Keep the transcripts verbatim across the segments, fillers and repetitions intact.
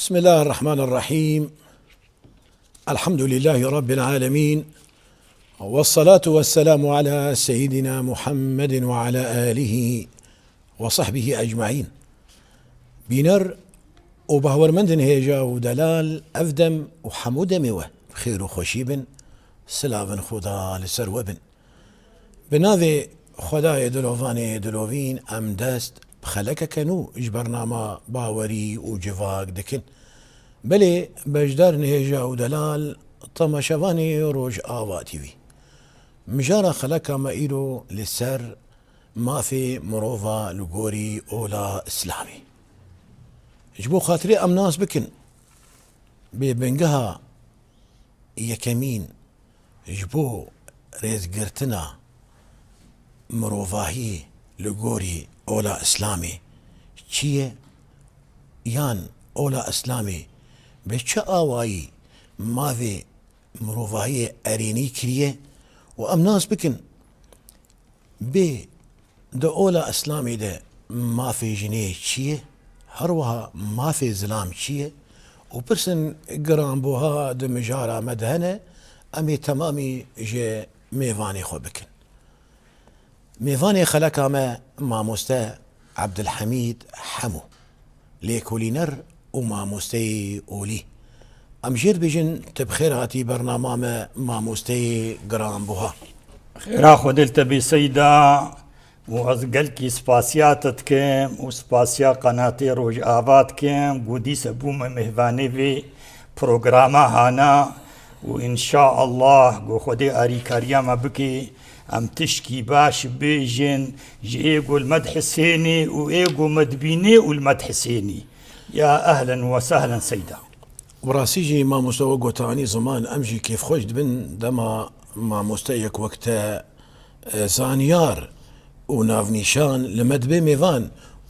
بسم الله الرحمن الرحيم. الحمد لله رب العالمين. والصلاة والسلام على سيدنا محمد وعلى آله وصحبه أجمعين. Bîner û bahwermendin hêja û delal, ev dem û hemû demê we xêr û xweşî bin. Silavin Xuda li ser we bin. Bi navê Xwedayê dilovanê dilovîn em dest bi xelekeke nû ji bernama Bawerî û Civak dikin. Belê beşdar nihêja û delal, temaşevanê Rojava T V. Mijara xeleka me îro li ser mafê mirova li gorî ola Îslamê. Ji bo xatirê em nas bikin, bê bingeha yekemîn ji bo rêzgirtina mirovahiyê li gorî ola Îslamê çi ye? Yan ola Îslamê bi çi awayî mavê mirovahiyê erênî kiriye? Û em nas bikin, bê di ola Îslamê de mafê jinê çi ye? Her wiha mafê zilam çi ye? Û pirsên giranbuha di mijara me de hene, em ê temamî ji mêvanê xwe bikin. Mêvanê xeleka me mamoste Ebdilhemîd Hemo, lêkolîner û mamosteyê olî. Em jê dibêjin, tu bi xêr hatî bernama me, mamosteyê giranbuha. Xêra Xwedê li te bê Seyda, û ez gelkî spasiya te dikim û spasiya qenatê Rojava dikim, ku dîse bûme mêvanê vê programa hana û înşaallah ku Xwedê arîkariya me bike, em tişkî baş bêjin ji ê ku li me dihesênê û ê ku me dibînê û li me dihesênî. Ya ehlen we sehlen Seyda. Bi rastî jî mamoste, we gotanî ziman, em jî kêfxweş dibin dema mamosteyek wek te, e, zanyar û navnîşan li me dibe mêvan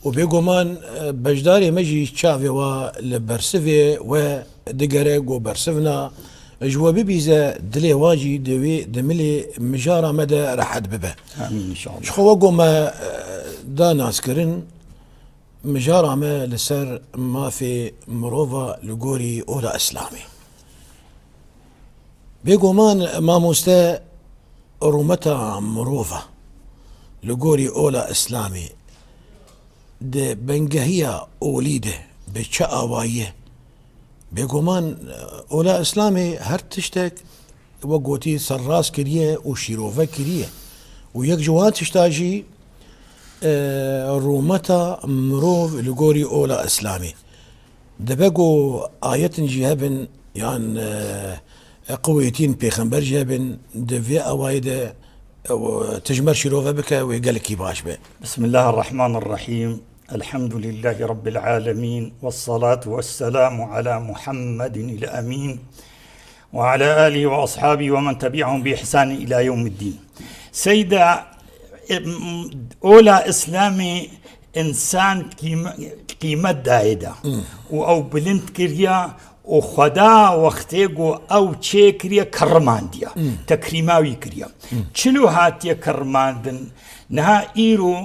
û bêguman, e, beşdarê me jî çavê wa li bersivê we digere, ku bersivna ji we bibîze, dilê wa jî di wê, di milê mijara me de rehet bibe. Amîn înşallah. Ji xwe we ku me, e, da naskirin, mijara me li ser mafê mirova li gorî ola Îslamê. Bêguman mamoste, rûmeta mirova li gorî ola Îslamê di bengehiya olî de bi çi awayî ye? Bêguman ola Îslamê her tiştek, wek gotî, serrast kiriye û şîrove kiriye. Û yek ji wan tişta jî, e, rûmeta mirov li gorî ola Îslamê. Dibe ku ayetin jî hebin, yan, e, e, qewêtiyên pêxember jî hebin, di vê awayê de, e, tu ji me re şîrove bike, wê gelekî baş be. Bismillahirrahmanirrahîm. Elhamdülillâhi Rabbil âlemîn. Vessalâtu vesselâmu alâ Muhammedinil emîn. Ve alâ âlihi ve ashabîhi ve men tebi'ahum bi ihsanin ilâ yewmiddîn. Seyda, e, m-, ola Îslamê însan qîme-, qîmet dayê de. Hmm. Û ew bilind kiriya û Xweda wextê ku ew çêkiriye, kerrimandiye. Hmm. Tekrîma wî kiriye. Hmm. Çilo hatiye kerrimandin. Niha îro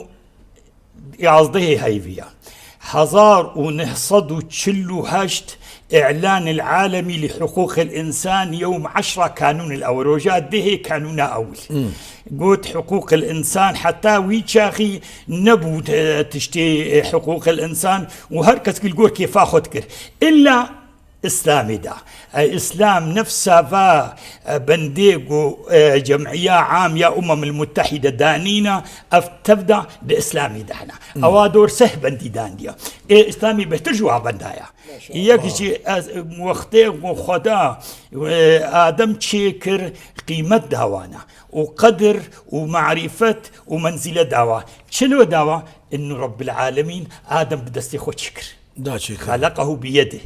yazdehê heyvî ye. Hezar û neh sed û çil û heşt, Î'lanil Alemî li Huqûqil Însan, yewm eşra Kanûnil Ewel, roja dehê Kanûna Ewil. Hmm. Got Huqûqil Însan, heta wî çaxî nebû, e, tiştê, e, Huqûqil Însan û her kes li gor kêfa xwe dikir. Îlla Îslamê de. E, Îslam nefsa va, e, bendê ku, e, Cem'iya Am ya Umemil Muttehîde danîna, ev tev da di Îslamê de hene. Hmm. Ewa dor seh bendî dandiya. Ê Îslamê bêhtir ji wa benda ya. Maşallah. Yek jî ez, wextê ku Xweda, e, Adem çêkir, qîmet dawana. Û qedir û marîfet û menzîle dawa. Çilo dawa? Innu Rabbil Alemîn Adem bi destê xwe çêkir. Da çêkir. Xeleqehu biyedih.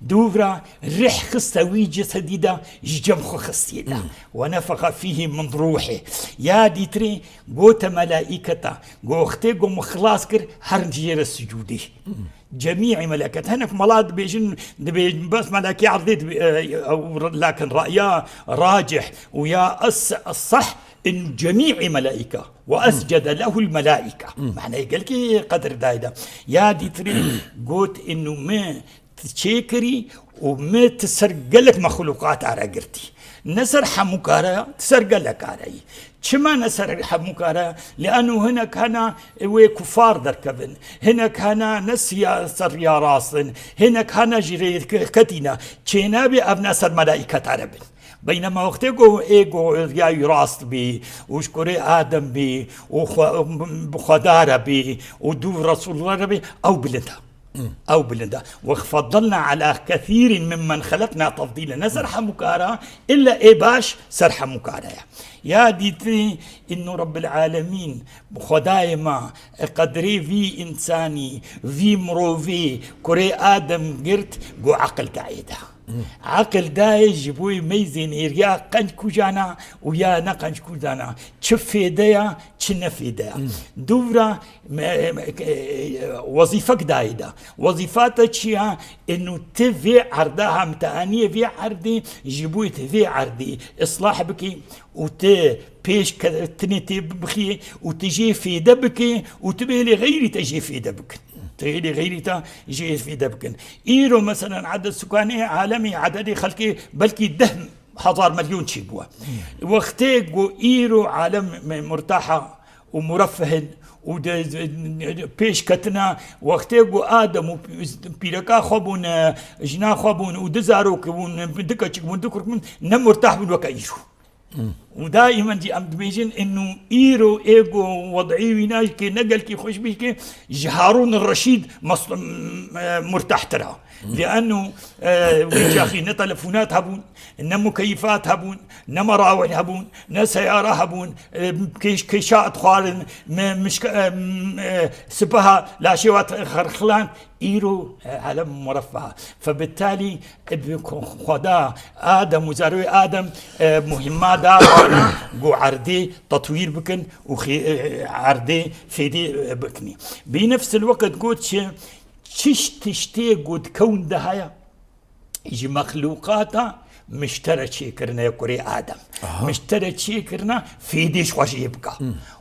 Dûvra rih xiste wî cesedî de, ji cem xwe xistiye de. Hmm. Ve nefexe fîhî min ruhî. Ya dîtirê gote melaîketa, go wextê go min xilas kir, herin jê re sicûdê. Hmm. Cemî melaiket. Hinek mela dibêjin, dibêjin bes melaikê erdê dibe-, e, ew re-, lakin ra'ya racih û ya es-, es-sah, in cemî melaîke ve escede lehul melaîke. Hmm. Manayê gelkî qedir dayê de. Ya dîtirî got, inû min çêkirî û min tu ser gelek mexlûqata re girtî. Ne ser hemû kare ya, tu ser gelek kare yî. Çima ne ser hemû kare ya? Lianu hinek hene wê kufar derkevin. Hinek hene ne siya-, ser riya rast in. Hinek hene ji rê ketîne. Çênabê ev ne ser melaîketa re bin. Beynema wextê ku ê ku riya wî rast bî û ji kurê Adem bî û xwe-, bi Xweda re bî û dû Resûlullah re bî, ew bilind e. Ew bilind e. Ve feddalna ala kesîrin mimmen xelekna tefdîle. Ne ser hemû kara, illa ê baş ser hemû kara ye. Ya dîtî, înnu Rabbil Alemîn, Xwedayê me, qedrê vî însanî, vî mirovî, kurê Adem girt, got eqil dayê de. Eqil dayê ji bo meyzên êriya qenc kujana û ya ne qenc kujana. Çi fêde ya, çi ne fêde ya. Dûvra me-, me-, e, wezîfek dayê de. Wezîfa te çi ya? Ênû ti vê erda ha, em te aniye vê erdê, ji bo tu vê erdê islah bikî û tu pêş ketinê tê bixî û tu jê fêde bikî û tu bêlê xeyrî te jê fêde bikin. Tu bêlê xeyrî te jê fêde bikin. Îro meselen eded sukanê alemê, ededê xelkê belkî deh hezar milyon çêbûye. Wextê ku îro alem me-, murtaha û murefih in û de, de, pêş ketina, wextê ku Adem û pîreka xwe bûn, e, jina xwe bûn û du zarok bûn, du keçik bûn, du kurk bûn, ne murtah bûn weke îro. Û daîmen jî em dibêjin, inu îro ê ku wed'î wîna ke ne gelkî xweş bî ke ji Harûn Reşîd mes-, m-, e, murtahtir e. Lianu, e, wî çaxî ne telefonat hebûn, ne mukeyifat hebûn, ne merawih hebûn, ne seyara hebûn, e, kêş-, kêşa dixwarin, me-, mişka-, e, m-, e, sipeha laşê wa xerxilan, îro, e, alem mureffa. Febittalî, e, bi xwe-, Xweda, Adem û zarokê Adem, e, muhimma da, ku erdê tetwîr bikin û xê-, e, erdê fêdê, e, bikinî. Bi nefsil weqt got çi, çi tiştê ku di kewn de heye, ji mexlûqata miştere çêkirine kurê Adem. Aha. Miştere çêkirine fêdê ji xwe jê bika.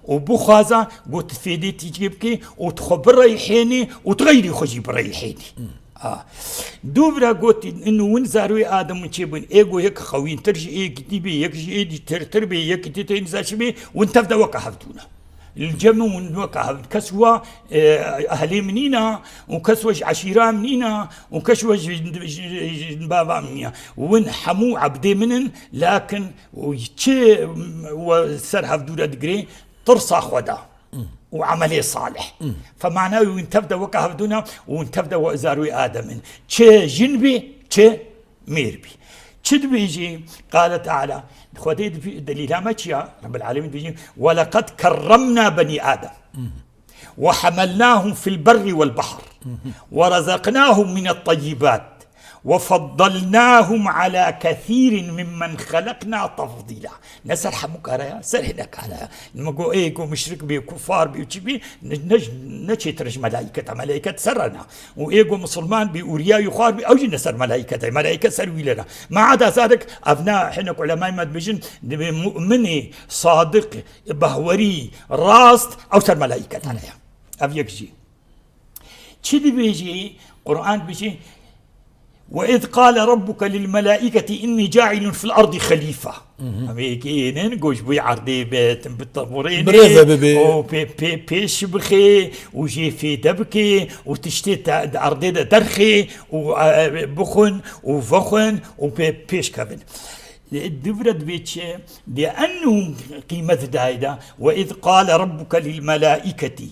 Û bixwaza got fêdê tî jê bikê û tu xwe bireyhênî û tu xeyrî xwe jî bireyhênî. Ha. Dûvra got, inu win zarokê Adem win çêbûn. Ê got yek xewîntir ji ê gidî bê, yek ji ê dî tirtir bê, yek dî tê nizam çi bê, win tev de weke hevdû ne. Li cem û weka kes wa, e, ehlê min nîna û kes wa ji eşîra min nîna û kes wa ji, ji, ji, ji bava min nîna. Win hemû ebdê min in, lakin û çi we ser hevdû re digirê, tirsa Xweda û emelê salih. Fe mana wî win tev de weke hevdû ne û win tev de we zarokê Adem in. Çi jin bî, çi mêr bî. Çi dibêjî? Qale Teala, Xwedê di-, delîla me çi ya? Rebbil Alemîn dibêjî, "Weleqed kerremna benî Adem. Ve hamelnahum fil berri vel bahr. Ve rezeknahum minet teyyibat. Ve feddalnahum ala kesirin mimmen xelekna tefdîla." Ne ser hemû kare ya, ser hinek kare ya. Nima go ê go muşrik bî, kufar bî, çi bî, ne, ne, ne çêtir ji melaîketa, melaîket ser re ne. Û ê ku misilman bî û riya wî xwar bî, ew jî ne ser melaîketê. Melaîket ser wî lê ne. Ma eda zarek, ev ne hinek ulemayê me dibêjin, dibê mu'minê sadiq, behwerî, rast, ew ser melaîketa ne ye. Ev yek jî. Çi dibêjî? Quran dibêjî, "Ve iz qale rabbuke lil melaîketi inni cailun fil ardi xelîfe." Em ê kênin, goş bûyî erdê be, tim bi teburênê, Birêve bibe. û pê-, pê-, pêş bixê, û jê fêde bikê, û tiştê te, di erdê de derxê, û, e, bixwin, û vexwin, û pê-, pêş kevin. Dûvre dibê çi? Dê enû qîmet dayê de, "Ve iz qale rabbuke lil melaîketi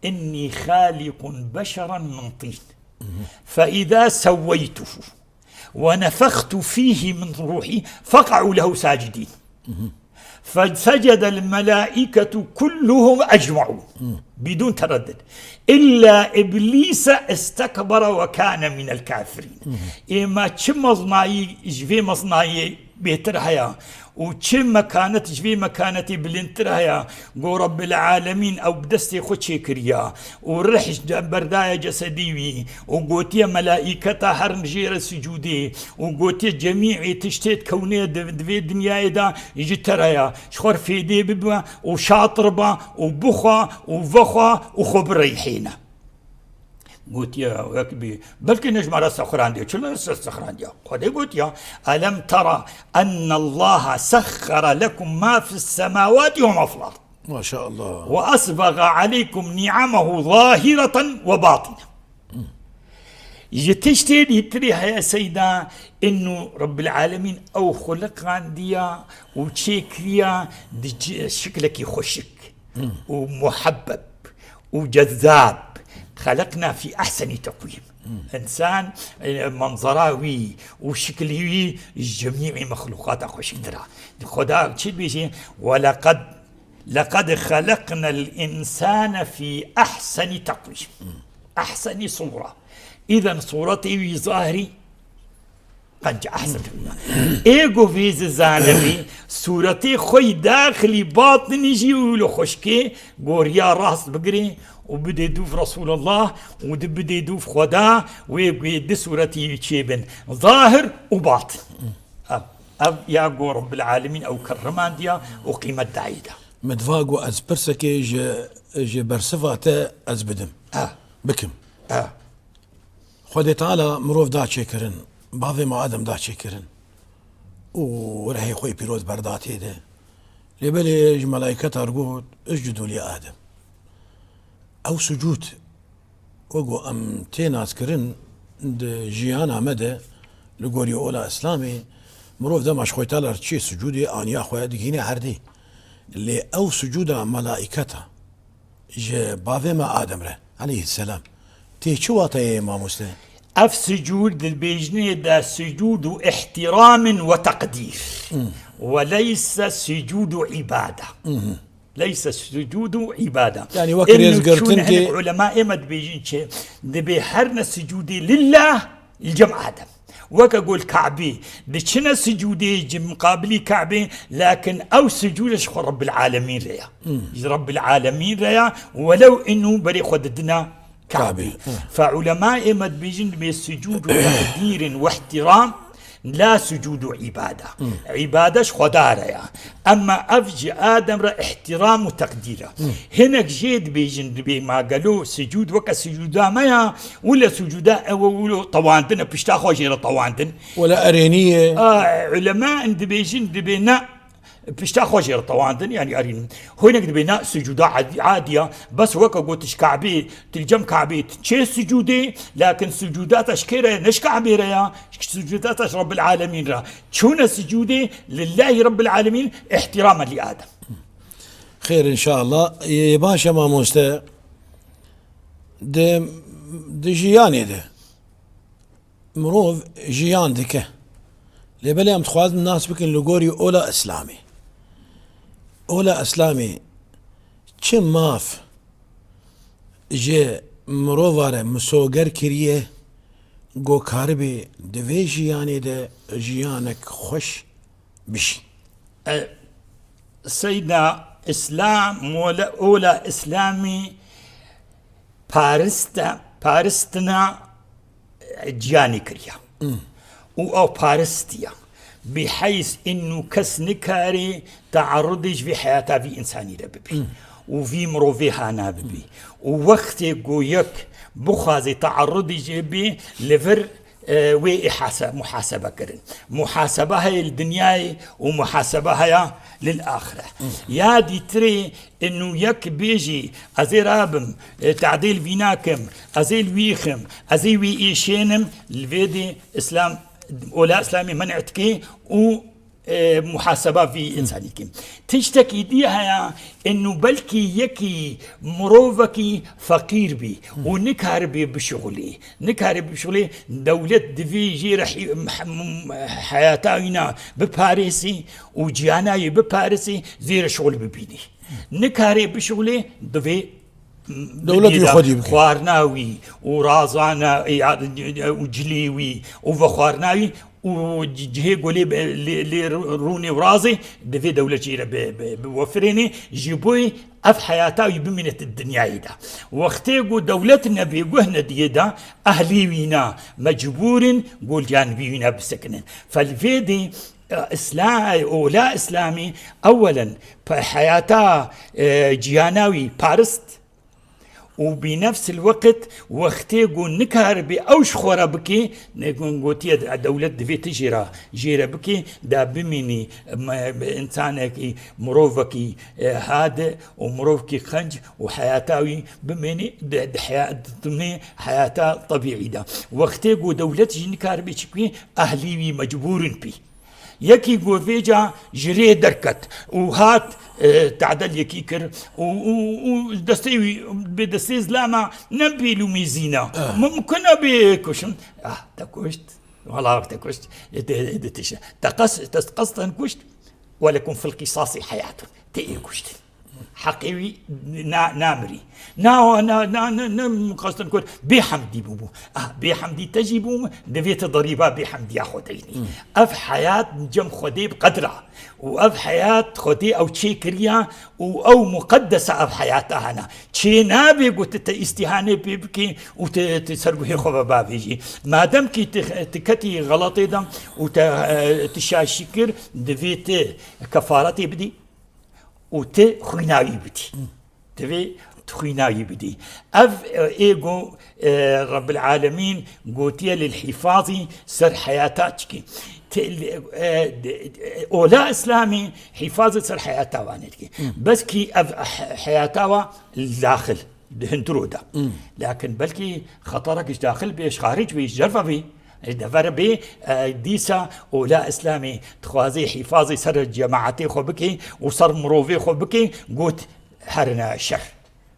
inni xaliqun beşeren min tîn. Fe izâ sewweytuhu." "Ve nefextu fîhî min ruhî feq'û lehu sacîdîn." "Fesecedel melâiketu kulluhum ecmaûn." Bidûn tereddud. "Îlla îblîse istekbere ve kâne minel kafirîn." Ê me çi meznayî ji vê meznayê bêtir heye û çi mekanet ji vê mekanetê bilindtir heye, go Rebbil Alemîn ew bi destê xwe çêkiriya û rih ji berdaye cesedî wî û gotiye, melaîketa herin jê re sicûdê û gotiye, cemî ê tiştê di kewnê di, di vê dinyayê de ji te re ya, ji xwe re fêdê bibe û şatir be û bixwe û vexwe û xwe bireyhêne. Gotiye wek bî, belkî ne ji me re sexrandiye, çi ne se-, sexrandiye? Xwedê gotiye, "Elem tera enne Allaha sexxere lekum ma fis semawati ve ma fil ard." Maşallah. "Ve esbega aleykum ni'amehu zahireten ve batine." Ji tiştê dîtirî heye seyda, innu Rabbil Alemîn ew xuliqandiya û çêkiriya di ci-, şiklekî xweşik û muhebbeb û cezab. Xelekna fî ehsenî teqwîm. Însan, e, manzara wî û şiklî wî ji cemîî mexlûqata xweşiktir e. Xweda çi dibêje? "Ve leqed, leqed xeleknel însane fî ehsenî teqwîm." Ehsenî sûra. Îden sûretê wî zahirî qenc ehsen. Ê ku vê zizanebî, sûretê xwe yî daxilî batinî jî wilo xweşkê goriya rast bigirê û bidê dûv Resûlullah û di bidê dûv Xweda, wê guê di sûretî wî çêbin. Zahir û batin. Ev, ev ya ku Rabbil Alemîn ew kerrimandiya û qîmet dayî de. Min diva ku ez pirsekê ji, ji bersiva te ez bidim. Ha. Bikim. Ha. Xwedê Teala mirov da çêkirin, bavê me Adem da çêkirin û rehê xwe yê pîroz berda tê de. Lê belê ji melaîketa re got, "Iscudû li Adem." Ew sucûd, wek ku em tê naskirin di jiyana me de, li gorî ola Îslamê, mirov dema ji Xwedê Teala re çê sucûdê aniya xwe digihîne erdê. Lê ew sucûda melaîketa ji bavê me Adem re, aleyhisselam, tê çi wateyê, mamoste? Ev sicûd dibêjinê de sicûdu îhtîramin ve teqdîr. Hmm. Ve leyse sicûdu îbade. Mhm. Leyse sicûdu îbade. Yani wek Ên rêzgirtin çûn ki hinek ulema ê me dibêjin çi? Dibê her ne sicûdê lillah, li cem Adem. Weke gol Kabê, diçine sicûdê ji miqabilî Kabê, lakin ew sicûd ji xwe Rabbil Alemîn re ya. Hmm. Ji Rabbil Alemîn re ya, welew inu berê xwe didina Kabê. Kabê, hı. Fe ulema ê me dibêjin dibê sicûd û teqdîrin û ihtiram, la sicûd û îbade. Hmm. Îbade ji Xweda re ya. Emma ev ji Adem re ihtiram û teqdîr e. Hmm. Hinek jê dibêjin dibê ma gelo sicûd weke sicûda me ya, Wile sucuda ew e, wilo tewandin e, pişta xwe jê re tewandin. Wile erênî ye. A, ulema in dibêjin, dibê ne, pişta xwe jê re tewandin, yani erîn. Hinek dibê ne, sucuda adi-, adiya, bes weke gotiş Kabê, tu li cem Kabê, tu çê sucudê, lakin sucuda te ji kê re, ne ji Kabê re ya, sucuda te ji Rabbil Alemîn re. Çûne sucudê, lillahi Rabbil Alemîn, ihtiramen li Adem. Xêr, inşallah. Ê, baş e, mamoste. Di, di jiyanê de mirov jiyan dike. Lê belê em dixwazin nas bikin li gorî ola Îslamê. Ola Îslamê çi maf ji mirova re misoger kiriye, ku karibê di vê jiyanê de jiyanek xweş bijî. E, Seyda Îslam, mola, ola Îslamî pariste, paristina, e, ciyanê kiriya. Hmm. Û ew paristiya. Bi heyz inu kes nikarê tearudê ji vê heyata vî însanî re bibî. Hmm. Û vî mirovê hana bibî. Û wextê ku yek bixwaze tearudê jê bê, li vir e, wê ê hase-, muhasebe kirin. Muhasebe heye li dinyayê û muhasebe heye lil axire. Ya dîtirê inu yek bêjî, ez ê rabim, e, tadêl vî nakim, ez ê li wî xim, ez ê wî êşênim, li vê dê Îslam, ola Îslamê men'e dike û e, muhaseba vî însanî kim. Tiştekî dî heye, inu belkî yekî mirovekî feqîr bî û nikaribê bişuxulê. Nikaribê bişuxulê, dewlet divê jê re hî-, m-, m-, heyata wîna biparêsî û ciyana wî biparêsî, zêre şuxul bibînî. Nikarê bişuxulê, divê Dewlet wî xwedî bike. Xwarina wî û razana, e, ya, û cilî wî û vexwarina wî û ci-, cihê golê be-, lê, lê rûnê û razê divê dewlet jê re bi, bi, biwefirênê. Ji bo ev heyata wî bimîne di dinyayê de. Wextê ku dewlet nebê, guh nediyê de, ehlî wîna mecbûr in goliyan wî wîna bisekinin. Fe li vê dê, e, Îsla-, ola Îslamî ewelen pe-, heyata, e, ciyana wî parist, Û bi nefsil weqt wextê ku nikaribî ew ji xwe re bikê, ne, gotiye de-, dewlet divê tu jê re, jê re bikê, da bimînî, me, insanekî, mirovekî, e, hade û mirovkî qenc û heyata wî bimênî di, di heya-, di dimê heyata tebîî de. Wextê ku dewlet jî nikaribî çi bikî, ehlî wî mecbûr in pî. Yekî ku vêca ji rê derket û hat, e, tadel yekî kir û, û, û destê wî, bi destê zilama ne pîl û mîzîna. Ah. Mumkin e bê kuşin. Ah, te kuşt. Wala te kuşt. E, te, te, te, te, te qas-, te qasden kuşt. Ve lekum fil qisasi hayatun. Te yê kuştin. Heqê wî na-, namirî. Na, na, na, na, na, qastin kurt. Bêhemdî bûbû. Ah, bêhemdî te jî bû, divê tu derîba bêhemdiya xwe deynî. Hmm. Ev heyat cem Xwedê bi qedra. Û ev heyat Xwedê ew çêkiriya û ew muqeddesa ev heyata hena. Çê nabe ku tu te îstîhanê pê bikî û tu, tu ser guhê xwe ve bavêjî. Madem kî tu, tu ketî xeletê de û te, e, tu şaşî kir, divê tu kefaretê bidî. û tu xwîna wî bidî. Divê tu xwîna wî bidî. Ev, e, ê go, e, Rebbil Alemîn gotiye lil hîfazî ser heyata çikî. Te-, e, de-, e, ola Îslamî hîfazî ser heyata wan dikî. Bes kî ev he-, heyata wa daxil, di hintiro de. Lakin belkî xeterek ji daxil bê, ji xaric bê, ji derve bê. Ji devera bê, e, dîsa ola Îslamî dixwazê hîfazê ser cemaetê xwe bikê û ser mirovê xwe bikê, got, herine şer.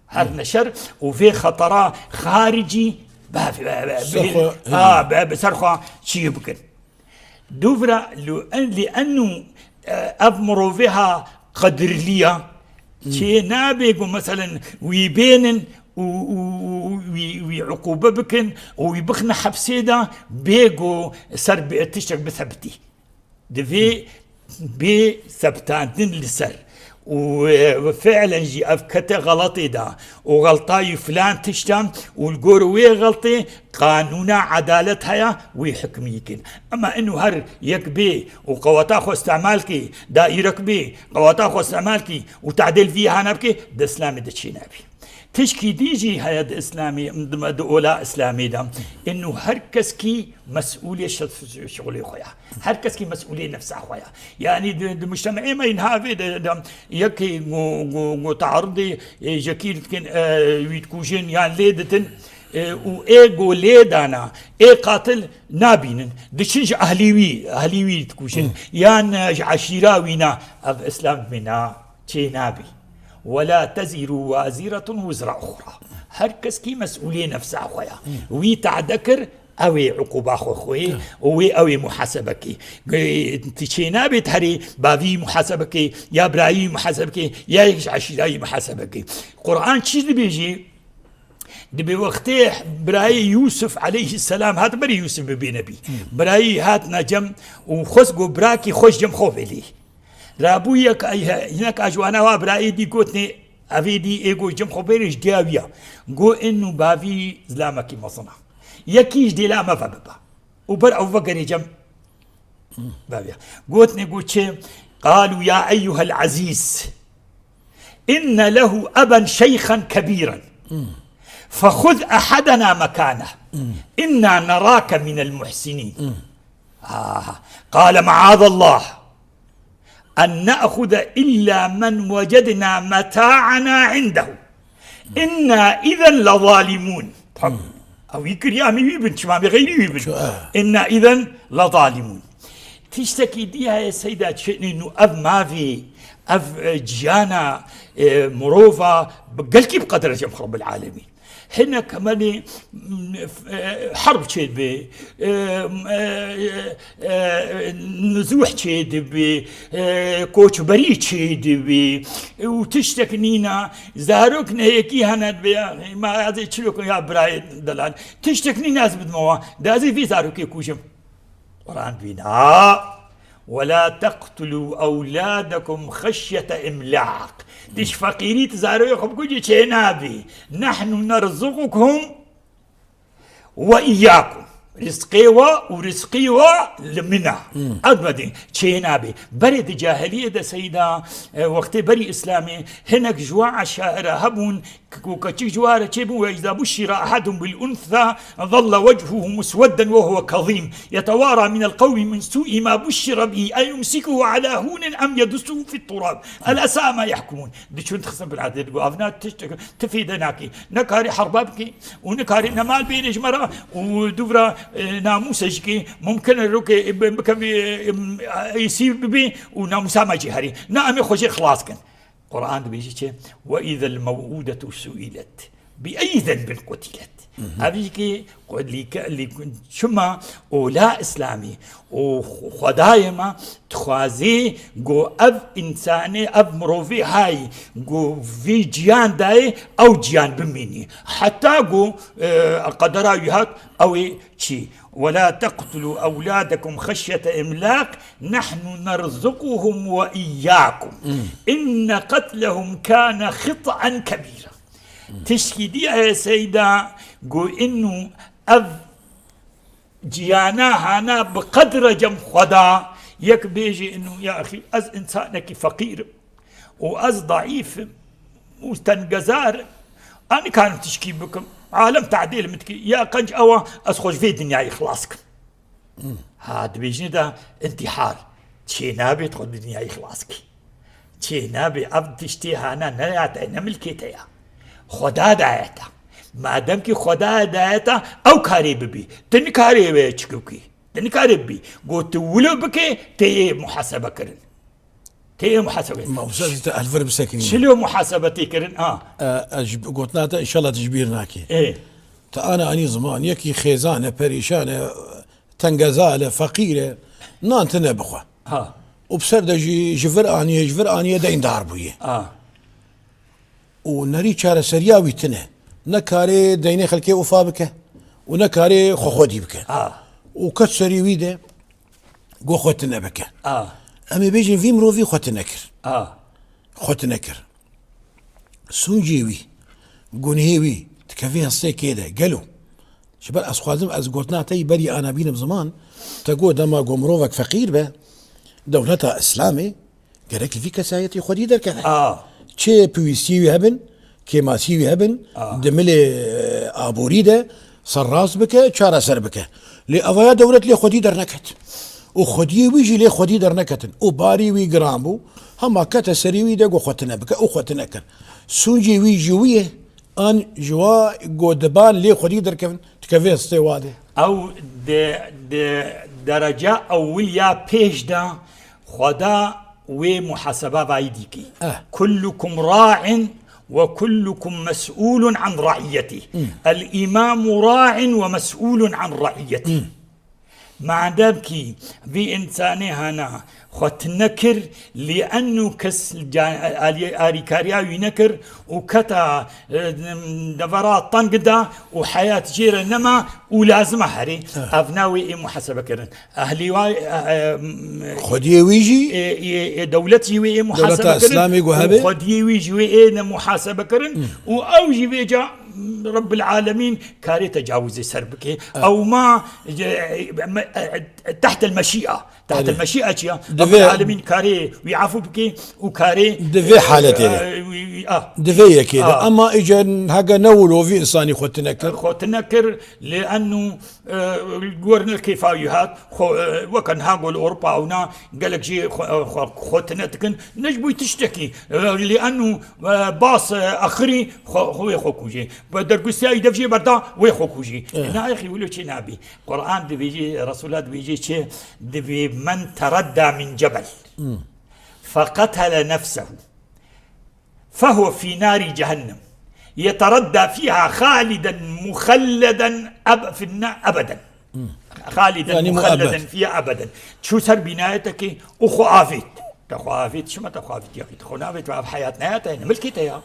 Herine şer û vê xetera xaricî be, be, be, Ser xwe, a, be, be ser xwe çiyê bikin. Dûvira lu-, en-, li enû, e, ev mirovê ha qedirliya, çê nabe ku, meselen, wî bênin û, û, û, û wî, wî uqûbe bikin û wî bixine hepsê de, bê ku ser bi-, tiştek bisebitî. Divê bê sebtandin li ser. Û, e, fiilen jî ev kete xeletê de û xeltayî filan tiştan û li gor wê xeltê qanûna edalet heye, wî hikmî kin. Ema inu her yek bê û qeweta xwe îstemal kê, daîrek bê, qeweta xwe îstemal kê û tadêl vî hana bikê, di Îslamê de çê nabî. Tişkî dî jî heye di Îslamê, di, di ola Îslamê de. Inu her keskî mesûlê şi-, şixulê xwe ya. Her keskî mesûlê nefsa xwe ya. Yanî di, di mujtemê me yên havê de, de yekê go, go, go taarudê, e, jekî dikin, e, wî dikujin yan lê ditin, e, û ê go lê dana, ê qatil nabînin. Diçin ji ehlî wî, ehlî wî dikujin. Hı. Yan, e, ji eşîra wî na. Ev Îslam bê na, çê nabî. "Ve la teziru waziretun wizra uxra." Her keskî mesûlê nefsa xwe ya. Hı. Wî tade kir, ew ê uquba xwe xwe û wê ew ê muhasebe kê. Ge-, tu çê nabê herê bavî muhasebe kê, ya birayî muhasebe kê, ya yek ji eşîrayî muhasebe kê. Quran çi dibêjî? Dibê wextê birayê Yûsif aleyhisselam hat berî Yûsif bibê nebî. Birayî hat necem û xwest got birakî xwe ji cem xwe vêlî. Rabû yek, hinek a ji wana wa birayê dî gotnê, evê dî ê got cem xwe bêrê ji diya wî ya. Got inu bavî zilamekî mezin a. Yekî ji dêla me ve bibe. Û ber ew vegerê cem bavî ya. Gotnê got çi? Qalû ya eyyuhel ezîz. Inne lehu eben şeyxen kebîren. Fexuz ehedena mekane. Inna nerake minel muhsinin. Ah. Qale maazallah. En ne'xuze illa men wecedna meta'ana indehu. Inna izen lezalimun. Tam. Ew wî kiriya em ê wî bin, çima em ê xeyrî wî bin. Ço, e. Inna izen lezalimun. Tiştekî dî heye seyda çênî nû ev mavê, ev, e, ciyana, e, mirova bi gelkî bi qedre cem Rabbil Alemîn. Hinek hemenî, m, e, herb çêdibe, e, e, e, nizûh çêdibe, e, koçberî çêdibe, e, û tiştek nîna, zarok ne yekî hene dibe, ya, ma ez ê çilo kim ya birayê delal. Tiştek nîna ez bidime wan, de ez ê vî zarokê kujim. Quran dibîna. "Ve la teqtulû ewlâdekum xeşyete imlaq." Di ji feqîrî tu zarokê xwe bikujî çê nabî. "Nehnu nerzuqukum ve iyyakum." Rizqê we û rizqî we li min e. Hmm. Ev me dê çê nabê. Berê di cahiliyê de seyda, e, wextê berî Îslamê hinek ji we eşaira hebûn, ku keçik ji we re çêbû, وإذا بشر أحدهم بالأنثى ظل وجهه مسودا وهو كظيم يتوارى من القوم من سوء ما بشر به أيمسكه على هون أم يدسه في التراب ألا ساء ما يحكمون. Diçûn dixistin bin erdê, digot, ev na tişt, tu fêde nakî. Ne karî herba bikî û ne karî ne mal bênê ji me re û dûvra, e, namûse jî kî mumkin e rokê, e, bikevî, e, e, êsî bibî û namûsa me jî herî. Na em ê xwe jê xilas kin. Quran dibêjî çi? وإذا الموءودة سئلت بأي ذنب قتلت. Hı hı. Ev jî kî xwe lî ke-, lî çima ola Îslamî û Xwedayê me dixwazê ku ev însanê, ev mirovê hay ku vî ciyan dayê, ew ciyan bimînî. Heta ku, e, qedera wî hat, ew ê çî. ولا تقتلوا أولادكم خشية إملاق نحن نرزقهم وإياكم إن قتلهم كان خطأ كبيرا. Tişkî dî heye seyda, ku inu ev ciyana hana bi qedre cem Xweda, yek bêjî inu, ya axî, ez însanekî feqîr im û ez daîf im û tengezar im. Ez nikarim tişkî bikim. Alem tadîl min dikî. Ya qenc ewa ez xwe ji vê dinyayê xilas kim. Ha, dibêjin de întîhar. Çê nabe tu xwe dinyayê xilas kî. Çê nabe, ev tiştê hana ne ya te, ne milkê te ya. Xweda daye te. Madem kî Xweda daye te, ew karê bibî. Tu nikarê wê çi bikî. Tu nikarê bibî. Got tu wilo bike, tê yê muhasebe kirin. Tê yê muhasebe. Ma wisa te elver bisekinî. Çilo muhasebe tê kirin, ha. E, e, ji gotina te, înşallah tu ji bîr nakî. Ê. Te ana anî ziman, yekî xêzan e, perîşan e, tengezal e, feqîr e, nan tine bixwe. Ha. Û bi ser de jî ji vir aniye, ji vir aniye deyndar bûye. Ha. Û nerî çareseriya wî tine. Ne karê deynê xelkê ufa bike û ne karê xwe xwedî bike. Ha. Û ket serî wî de go xwe tine bike. Ha. Em ê bêjin vî mirovî xwe tine kir. Ha. Xwe tine kir. Sûncê wî, gunhê wî, dikevê hestê kê de, gelo? Ji ber ez xwazim, ez gotina te yî berî ana bînim ziman, te got dema ku mirovek feqîr be, dewleta Îslamê gerek li vî kesayetî xwedî derkeve. A. Çi pêwîstiyê wî hebin, kêmasiyê wî hebin, A. di milê, e, aborî de serrast bike, çareser bike. Lê evaya dewlet lê xwedî derneket. Û xwediyê wî jî lê xwedî derneketin. Û barî wî giran bû. Hema kete serî wî de got xwe tine bike û xwe tine kir. Sûncê wî ji wî ye, an ji wa got diban lê xwedî derkevin, dikeve hestê wa de. Ew di, di dereca ewil ya pêş de Xweda wê muhaseba vayî dîkî. Eh. كلكم راع وكلكم مسؤول عن رعيته. Hmm. الإمام راع ومسؤول عن رعيته. Hmm. Madem kî vî însanê hana xwe tine kir, lê eno kes ca-, alî-, alîkariya wî nekir û keta, e, devera teng da û heyat jê re nema û lazim e herê, Evet. ev na wê ê muhasebe kirin. Ehlî wa, e, e, m-, Xwediyê wî jî? ê, ê, ê dewlet jî wê ê muhasebe Dewleta kirin Îslamê gu û hebe? xwediyê wî jî wê ê ne muhasebe kirin Hmm. û ew jî vêca Rebbil Alemîn karê tecawizê ser bike. Evet. Ew ma, e, me-, e, تحت المشيئة. تحت Erê. المشيئة çi ya? Divê Rebbil Alemîn karê wî afû bike û karê, Di vê e, haletê de. e, wî, wî, ah. Di vê yekê de. Ah. Ema îcar heke ne wilo vî însanî xwe tine kir. Xwe tine kir, lê eno, e, gor ne kêfa wî hat, xwe, e, weke niha gol Ewropa ewna gelek jî xwe, e, xwe, xwe tine dikin. Ne ji bo tiştekî, e, lê eno, e, bas, e, axirî xwe, xwe wê xwe kujê. Bi dergustiya wî dev jê berda wê xwe kujê. Eh. Na yexî wilo çê nabî. Quran dibêjê, Resulullah dibêjê çi? Dibê من تردى من جبل Hmm. فقتل نفسه فهو في نار جهنم يتردى فيها خالدا مخلدا أب-، في النار أبدا. Hmm. خالدا Yani مخلدا muebbet. فيها أبدا. Çû ser bînayetekê û xwe avêt. Te xwe avêt, çima te xwe avêt ya? Te xwe navêt, ev heyat ne ya te, ne milkê te ya.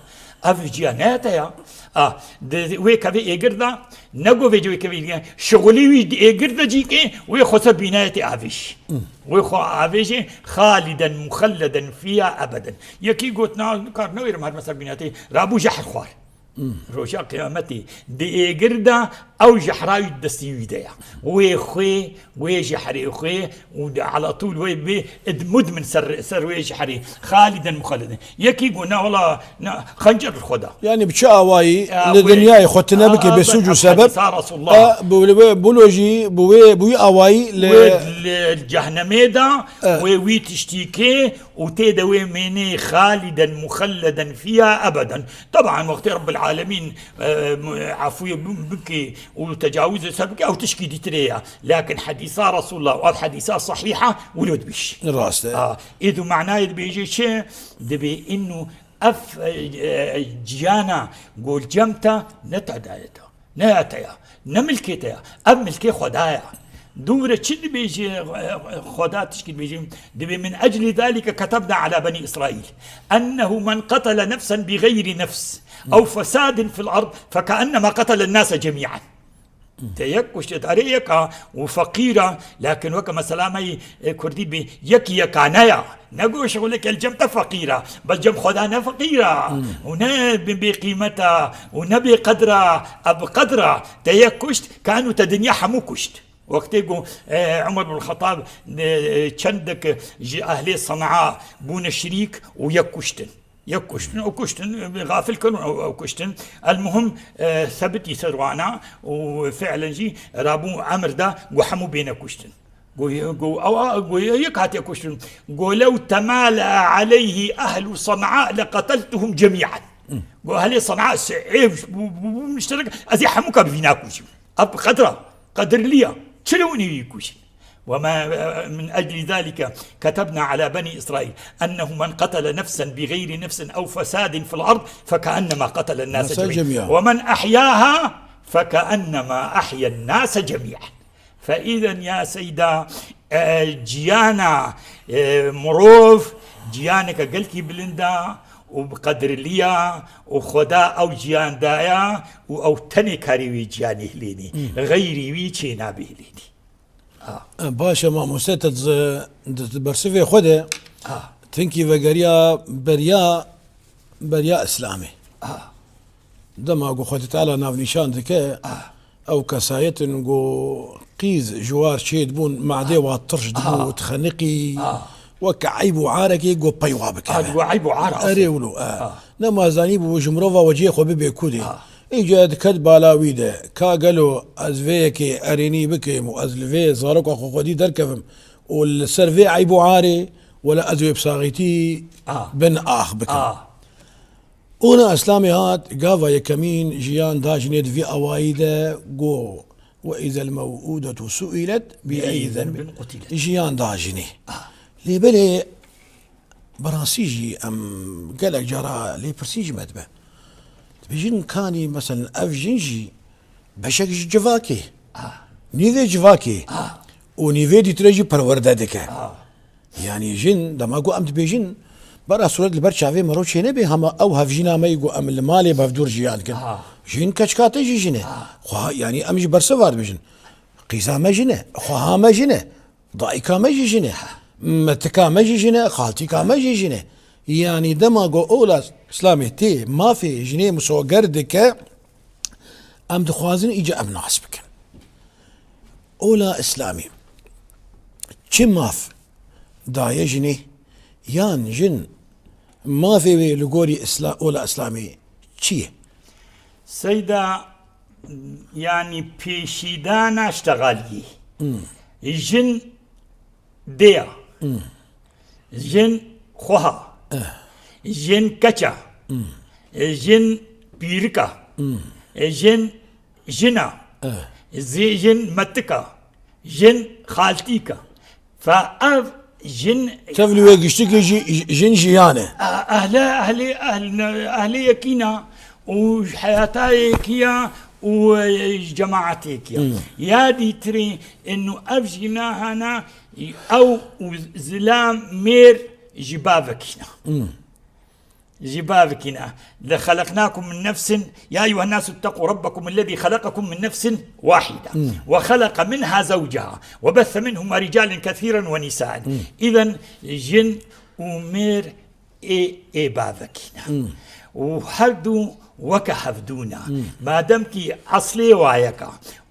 Ev ciya ne ya te ya. Ah, di wê kevê êgir de, ne go vê wê kevê êgir, şixulî wî di êgir de cîkê, wê xwe ser bînayetê avêj. Hmm. Wê xwe avêjê, خالدا مخلدا فيها أبدا. Yekî got, na, kar newêrim herme ser bînayetê, rabû jehr xwar. Hmm. Roja qiyametê, di êgir de Ew jehra wî di destî wî de ye. Wê xwê, wê jehrê xwê û de ala tûl wê bê id mudmin ser, ser wê jehrê. Xaliden muxelleden. Yekî got, "Na wela, na, xencer li xwe da." Yani bi çi awayî Ya, li wê- dinyayê xwe tine A, bike a, bê sûc û a, sebeb, hadîsa Resulullah. a, bi, bi, bi lo jî, bi wê, bi wî awayî li Wê li cehnemê de, E. wê wî tiştî kê û tê de wê mênê xaliden muxelleden fiha ebeden. Teban wextê Rabbil Alemîn, e, mu-, afûyê bi-, bike û tecawizê ser bike, ew tişkî dîtirê ye. Lakin hedîsa Resulullah û ev hedîsa sehîha wilo dibêjî. Rast e. A, êdî manayê dibêje çi? Dibê înû ev, e, e, ciyana gol cem te ne te daye te. Ne ya te ya. Ne milkê te ya. Ev milkê Xweda ya. Dû re çi dibêje, e, e, Xweda tişkî dibêje? Dibê, "Min ecli zalike ketebna ala beni İsrail. Ennehu men qatala nefsen bi gayri nefs ew fesadin fil ard fekennema qatalen nase cemi'an." Te yek kuşt, erê yek a û feqîr a, lakin weke mesela me yê, e, kurdî bi yek yekane ya. Ne go şixuleke li cem te feqîr a, bes cem Xweda ne feqîr a. Hmm. Û ne bi, bê qîmet a, û ne bê qedr a, ev bi qedr a. Te yek kuşt, kanu te dinya hemû kuşt. Wextê go, e, Umar bin Xettab, e, çendek ji ehlê Sen'a bûne şirîk û yek kuştin. Yek kuştin, ew kuştin, e, gafil kirin, ew, ew kuştin. El muhim, e, sebitî ser wana û fi'len jî rabû emir da, go hemû bêne kuştin. Go, go, ew, go, yek hatiye kuştin. Go, "Lew temala aleyhi ehlu San'a leqeteltuhum cemi'an." Go, "Ehlê San'a se-, ev, bu, bu, bu müşterek, ez ê hemû ka bi vîna kujim." Ev qedra, qedirliya. Çi li hûn ê wî kujin? "Ve ma, min ecli zalike ketebna ala beni İsrail ennehu men qatala nefsen bi gayri nefsin ew fesadin fil ard fekennema qatalen nase Nase cemi'an. cemi'an. Ve men ahyaha fekennema ahyen nase cemi'an." Fe îden ya seyda, e, ciyana, e, mirov, ciyaneke gelkî bilind a û bi qedrliya û Xweda ew ciyan daya û ew tenê karê wê ciyanê hilênî. Hmm. Xeyrî wî çê nabe hilênî. A. E, baş e, mamoste, te di, di, di bersivê xwe de A. tinkî vegeriya beriya, beriya Îslamê. A. Dema ku Xwedê Teala navnîşan dike, A. ew kesayet in ku qîz ji war çêdibûn, madê A. wa tirş dibû, A. dixeniqî, A. weke eyb û arekê ku peywa bikeve. A, digo eyb û ar Erê asıl. wilo, e. A. Nema zanîbû ji mirova weciyê xwe bibê kûdê. A. Îca diket bala wî de, ka gelo ez vê yekê erênî bikim û ez li vê zaroka xwe xwedî derkevim û li ser vê eyb û arê, wela ez wê bi saxîtî A. bin ax bikim. A. Ola Îslamê hat, gava yekemîn jiyan da jinê di vî awayî de got, "Ve izel mew'udetu su'ilet bi eyyi zenbin qutilet." Jiyan da jinê. A. Lê belê Bi rastî jî em gelek cara lêpirsîn ji me dibe. Dibêjin kanî, meselen, ev jin jî beşek ji civakê, Ah. nîvê civakê Ah. û nîvê dîtire jî perwerde dike. Ah. Yanî jin, dema ku em dibêjin, bera sûret li ber çavê me ro çênebe, hema ew hevjîna me yî ku em li malê bi hevdûr jiyan dikin. Ah. Jin keçika te jî jin e. Ah. Xweha, yanî em ji bersiva dibêjin. Qîza me jin e, xweha me jin e. Dayika me jî jin e. Metika me jî jin e, xaltîka me jî jin e. Yanî dema ku ola Îslamê tê mafê jinê misoger dike, em dixwazin îca em nas bikin. Ola Îslamê çi maf daye jinê? Yan jin mafê wê li gorî Îsla-, ola Îslamê çi ye? Seyda, yanî pêşîdana ştegaliyê. Hmm. Jin dêya. Hmm. Jin xweha. Eh. Jin keça. Hmm. Jin pîrika. Hmm. Jin jina. Eh. Zê-, jin metika. Jin xaltîka. Fa ev jin Tevlî wê giştikê jî jin jiyan e. A-, ehle, ehlê, ehl-, ehlê yekîna û heyata yekiya û, e, cemaat yekiya. Hmm. Ya dîtirî inu ev jina hana ew û zilam mêr ji bavekîna. Hmm. Ji bavekîna. Le xeleqnakum min nefsin, ya eyyuhen nasu ittaqu rabbakum ellezî xeleqakum min nefsin wahîda. Hmm. Ve xeleqa minha zewceha. Ve besse minhuma ricalan kesiran ve nisaen. Hmm. Îden jin û mêr ê, ê bavekî ne. Hmm. Û her du weke hevdû ne. Madem kî eslê wa yek e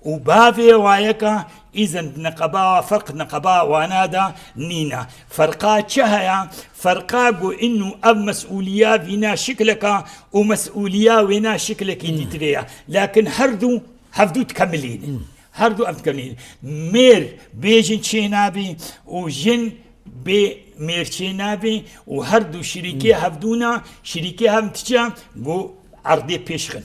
û bavê wa yek e, îzen di neqeba, ferq neqeba wana de nîne. Ferqa çi heye? Ferqa ku înu ev mesûliya vîna şikleka û mesûliya wêna şiklekî dîtirê ye. Lakin her du hevdû dikemilînin. Her du ev dikemilînin. Mêr bê jin çênabî û jin bê mêr çênabî û her du şirîkê hevdûna, şirîkê hev diçe ku erdê pêş xin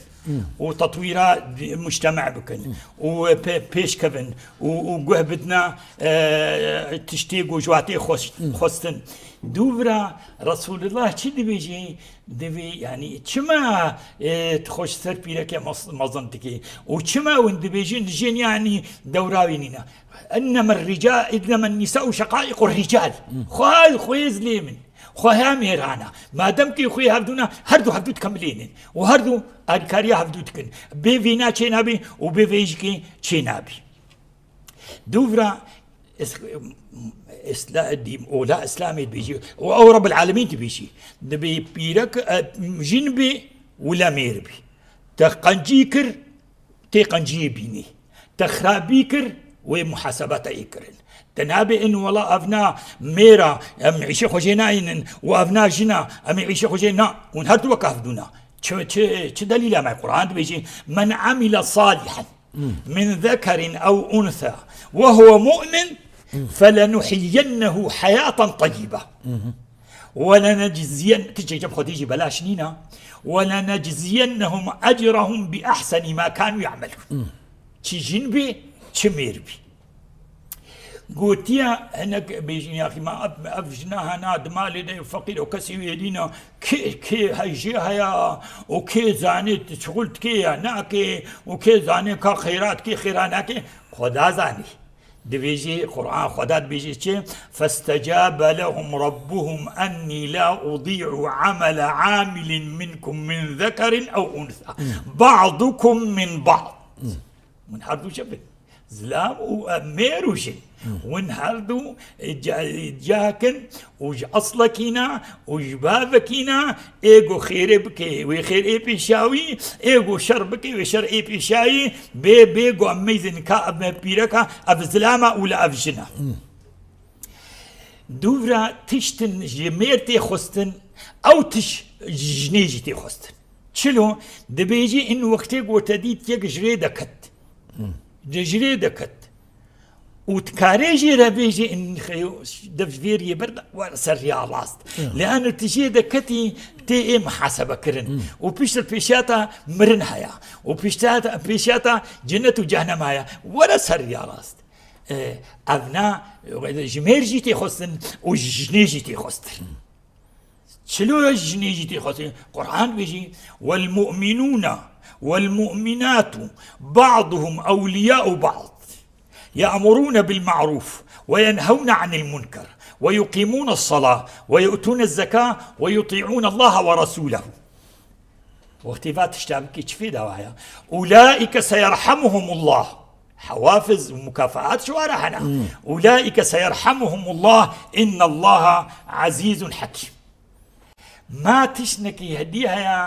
û tetwîra mujteme bikin û pê-, pêş kevin û, û guh bidina, e, tiştê ku ji watê xwest-, xwestin. Dûvira Resulullah çi dibêjî? Divê, yanî, çima, e, tu xwe ji ser pîreke mez-, mezin dikî? Û çima hûn dibêjin jin, yanî, dewra wî nîne? Ennemen rica-, ennemen nisa'u şeqaiqu rical. Xwe, xwe zilê min. Xwe ya mêrana. Madem ki xwe hevdûna, her du hevdû dikamilênin. Û her du alîkariya hevdû dikin. Bê vîna çê nabî û bê vê jikê çê nabî. Dûvra is-, isla-, dî-, ola Îslamê dibêjî û ew Rebbil Alemîn dibêjî. Dibê pîrek, e, jin bî wila mêr bî. Te qencî kir, tê qenciyê bînî. Te xirabî kir, wê muhasebeta ê kirin. Te nabê in wela evna mêra, em îşê xwe jê nayînin û evna jina, em ê îşê xwe jê na. Hûn her du wek hevdûna. Çi, çi, çi delîla me? Quran dibêjî, "Men amile salihan min zekerin ew unsa ve huve mu'min felenuhyiyennehu hayaten tayyibe. Ve lenecziyen-," ti ceceb Xwedê jî belaş nîna. "Ve lenecziyennehum ecrehum bi ahseni ma kanu ya'melun." Çi jin bî, çi mêr bî. Gotiye hinek bêjin, "Yaxî, ma ev, ev jina hena di malê de feqîr û kesî wê dîna, kê, kê hejê heye û kê zanê tu çixul dikê ya nakê û kê zanê ka xêra dikê, xêra nakê, Xweda zanî." Dibêjî, Quran Xweda dibêjî çi? "Festecabe lehum Rabbuhum enni la udi'u amele amilin minkum min zekerin ew unsa. Ba'dukum min ba'd." Hûn her du çi bin? Zilam û, e, mêr û jin. Hûn her du, e, ca-, cakin û ji eslekî ne û ji bavekî ne, ê ku xêrê bike, wê xêr ê pêşa wî, ê ku şer bike, wê şer ê pêşa wî, bê, bê ku em meyzin ka ev pîreka, ev zilama û li ev jina. Dûvra tiştin ji mêr tê xwestin, ew tiş ji jinê jî tê xwestin. Çilo, dibêjî in wextê ku te dît yek ji rê deket. Ji rê deket. Û dikarê jê re bêjî in xeyo dev ji vê riyê ber de were ser riya rast. Leano tu jê deketî tê ê muhasebe kirin. Û piştre pêşiya te mirin heye. Û piştre pêşiya te cennet û cehnem heye. Were ser riya rast. E, ev na, e, ji mêr jî tê xwestin û ji jinê jî tê xwestin. Çilo ji jinê jî tê xwestin. Quran dibêjî, "Wel mu'minûne wel mu'minâtu ba'duhum ewliyâ'u ba'd. Ye'murûne bil ma'rûf ve yenhewne anil munker ve yuqîmûne salâ ve yu'tûne zekâ ve yutî'ûne Allaha ve resûlehu." Wextê va tişta bikî çi fêda waya? "Ulaîke seyerhemuhumullah." Hewafiz û mukafaat ji wara hene. "Ulaîke seyerhemuhumullah, innallaha azîzun hekîm." Ma tiştekî hedî heye,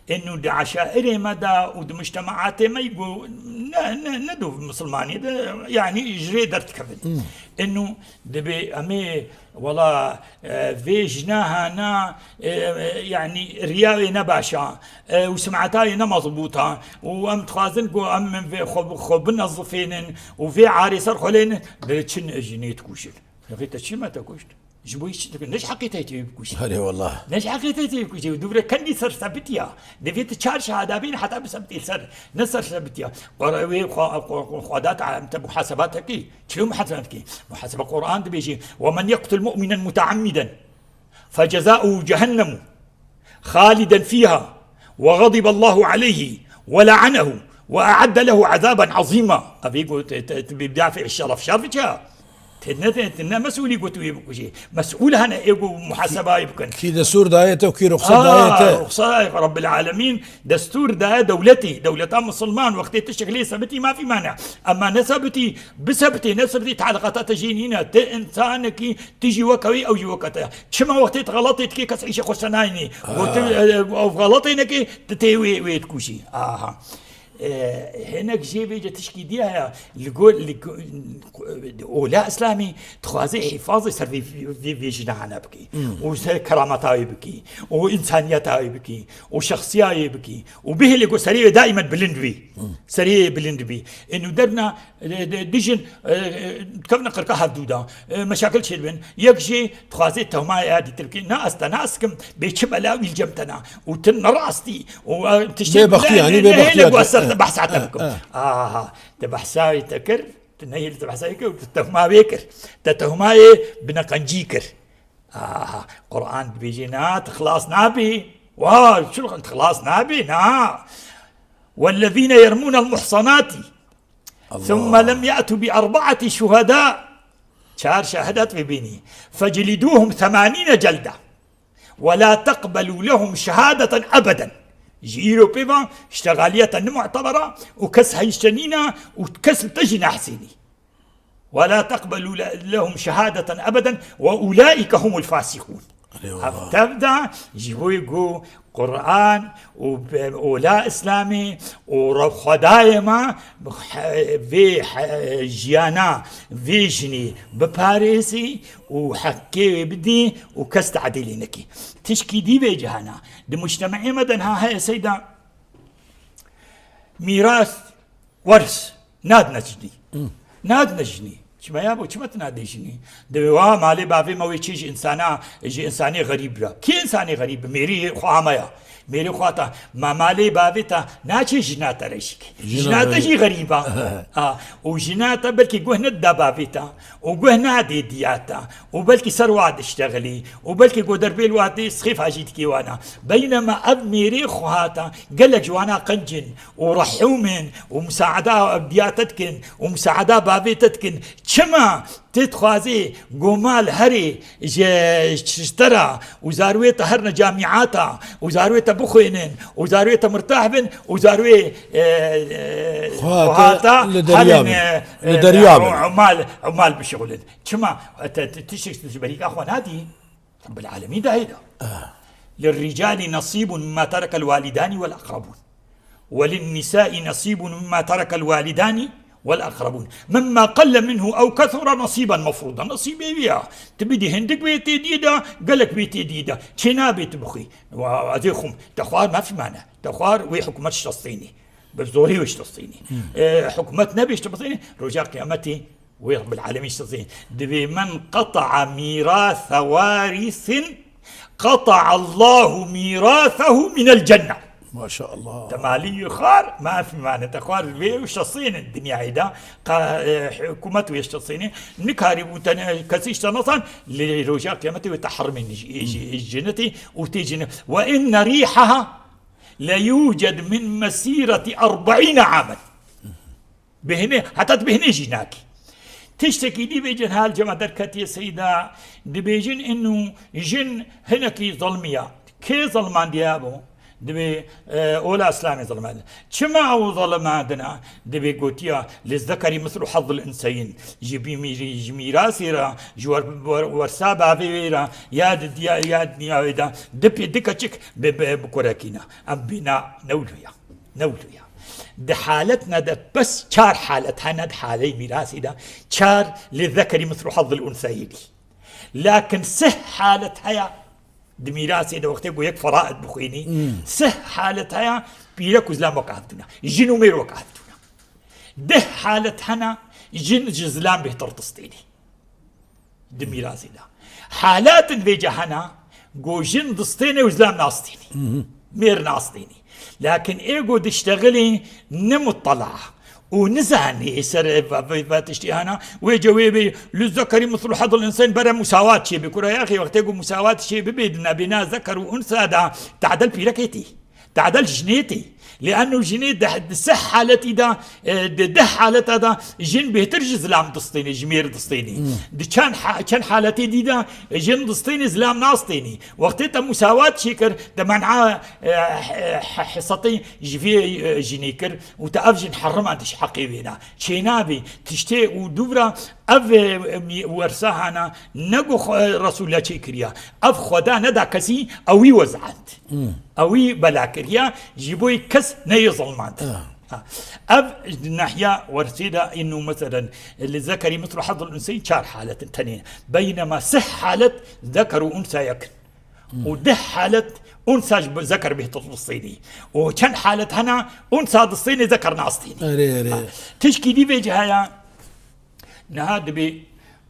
inu di eşairê me de û di mujtemaatê me ku ne, ne, ne di misilmanî de, yanî ji rê derdikevin. Inu dibê em ê, wela, e, vê jina hana, e, e, yanî riya wê ne baş a, e, û simeta wê ne mezbût a, û em dixwazin ku em min vê xwe, xwe binezifênin û vê arê ser xwe lênin, diçin jinê dikuşin. Vê te çi me te kuşt? Ji bo yî çi dikin? Ne ji heqê te tê bikuşî. Erê wallah. Ne ji heqê te tê bikuşî. Dûvre kendî sersebitiya. Divê tu çar şehada bîn heta bisebitî ser. Ne sersebitiya. Qara wê xwe, xwe, xwe, xwe da te, em te muhaseba tekî. Çilo muhaseba tekî? Muhaseba Quran dibêjî, "Ve men yeqtul mu'minen muteammiden fecezauhu cehennemu haliden fiha ve gadiballahu aleyhi ve la'anehu ve a'adde lehu azaben azîma." Evî got, te, te, te, bi dafê şeref, şerf çi? Te ne, te ne mesûlî got wê bikujê. Mesûl hene ê got muhasebeyê bikin. Kî destûr daye te û kî ruxsat daye te? Ruxsat Rabbil Alemîn destûr daye dewletê. Dewleta misilman wextê tiştek lê sebitî mafî mane. Ema ne sebitî, bisebitê, ne sebitî tealiqata te jê nîne. Te însanekî, tu jî weke wî, ew jî weke te. Çima wextê tu xelatê dikê kes îşê xwe senayînî. Got tu, e, ew xelatê nekê, tu tê wê, wê dikujî. Aha. E, hinek jê vêce tişkî dî heye, li gor, li go-, ola Îslamî dixwaze hîfazê ser vê, vê, vê jina hene bikî. Û ser kerameta wê bikî. Û însaniyeta wê bikî. Û şexsiya wê bikî. Û bihêlê ku serê wê daimen bilind bî. Serê wê bilind bî. Ê nû derna, e, de, dijin, e, e, dikevine qirka hevdû de. E, meşakil çêdibin. Yek jê dixwaze tehma ya dîtir bikî. Na ez te nas dikim, bê çi bela wî li cem te na. Û tu nerastî. Û, e, tiştê Bêbextî, yanî ne, bêbextî nehêle ya ku ez ser te behsa te bikim. Aha, te behsa wî te kir, tu nehêle te behsa wî kir, tu tehma wê kir. Te tehma yê bineqencî kir. Aha, Quran dibêje na, tu xilas nabî. Wa, çi tu xilas nabî, na. والذين يرمون المحصنات ثم لم يأتوا بأربعة شهداء. Çar şahidat ve bînî. فاجلدوهم ثمانين جلدة. ولا تقبلوا لهم شهادة أبدا. Ji îro pê ve ştegaliyeta ne mu'tebera û kes heyşte nîne û kes li te jî nehsênî. ولا تقبلوا ل-، لهم شهادة أبدا وأولئك هم الفاسقون. Eyvallah. Ev tev de ji bo ku Quran û be-, ola Îslamê û Reb Xwedayê me he-, vê he-, jiyana vê jinê biparêzî û heqê wê bidî û kes tedîlî nekî. Tişkî dî vê cihana. Di mujtemeê me de niha heye seyda mîras, wers, nadine jinî. Nadine jinî. Çima ya bo, çima tu nadê jinî? Divê wa malê bavê me wê çê ji însana, ji însanê xerîb re. Kî însanê xerîb? Mêrî xweha me ya. Mêrî xweha ta. Ma malê bavê ta naçê jina te re jî. Jina te jî xerîb a. A, û jina te belkî guh nedida bavê ta. Û guh nadê diya te. Û belkî ser wa diştexilî. Û belkî ku derbê li wa tê sixêfa jî dikê wana. Beynema ev mêrê xweha ta. Gelek ji wana qenc in. û rehûm in û musaada diya te dikin û musaada bavê te dikin. Çima tu dixwazî ku mal herê ji, ji te re û zarwê te herine camîata û zarwê te bixwînin û zarwê te mirtah bin û zarwê, e, e, xweha te li derya bin, e, li derya bin, û mal, û mal bişixulin? Çima? E, te, te tiştek ji berîka xwe nadî? Rabbil Alemîn dayê da. للرجال نصيب مما ترك الوالدان والأقربون وللنساء نصيب مما ترك الوالدان والأقربون مما قل منه أو كثر نصيبا مفروضا. Nasîbê wî ya. Tu bidî hindik wê têdî de, gelek wê têdî de. Çê nabê tu bixwî. Wa, ez ê xwim. Te xwar mafî mane. Te xwar wê hikûmet şitestînî. Bi zorî wê şitestînî. E, hikûmet nebê şitestînî, roja qiyametê Wê Rabbil Alemîn şitestînî. Divê من قطع ميراث وارث قطع الله ميراثه من الجنة. Maşallah. Te malî xwar, mafî mane. Te xwar vê şitestînin dinyayê de. Qa-, e, hikûmet wê şitestînî. Nikarî bû te ne-, kesî şitenasan, lê roja qiyametê wê te herimên ji, ji, ji cenetê û tê cenetê. وإن ريحها ليوجد من مسيرة أربعين عاما. Bêhnê, heta tu bêhnê jî nakî. Tiştekî dî vê cihal cema derketiye seyda, dibêjin inu jin hinekî zilmiya. Kê zilmandiya bo? Dibê, e, ola Îslamê zilmandin. Çima ew zilmandina? Dibê gotiya, للذكر مثل حظ الأنثيين. Ji bî mîrî-, ji mîrasê re, ji wer-, wer-, wersa bavê wê re, ya di diya, ya di dinya wê de, di pê, di keçik bi, bi, bi kurekî ne. Em bîna newlû ya. Newlû ya. Di haletna de bes çar halet hene di haleyê mîrasê de. Çar للذكر مثل حظ الأنثيين. Lakin sih halet heye di mîrasê de wextê ku yek feraid bixwînî. Sih halet heye pîrek û zilam wek hevdûna. Jin û mêr wek hevdûna. Deh halet hene jin ji zilam bêhtir distênî. Di mîrasê de. Halatin vê cehana, go jin distêne û zilam nastênî. Mêr nastênî. Lakin ê go diştexilî ne muttala û nizanî ser va-, va-, va tiştî hana, wê ce wê bê للذكر مثل حظ الأنثيين bere musawat çê bi. Kura yaxê wextê go musawat çê bibê di nebêna zeker û unsa de, tadel pîrekê tê. Tadel jinê tê. Lêeno jinê di, di sih haletî de, e, di deh haleta de jin bêhtir ji zilam distêne, ji mêr distêne. Di çend ha-, çend haletê dî de jin distêne, zilam nastêne. Wextê te musawat çêkir, te men'a, e, he-, he-, hesatê ji vê, e, jinê kir û te ev jin heriman di ji heqê wê de. Çênabê, tiştê û dûvra ev, e, mî-, wersa hana ne ku xwe-, Resûla çêkiriya. Ev Xweda neda kesî, ewî wezand. Ewî bela kiriya, ji bo kes neyê zilmand. Ha. Ev nahiya wersê de inu meselen, li zekerî mislu hazzul unseyin çar halet in tenê. Beynema sih halet zeker û unsa yek in. Û deh halet unsa ji zeker bêhtir distênî. Û çend halet hena unsa distênê zeker nastênî. Erê, erê. Ha. Tişkî dî vê cihaya, niha dibê,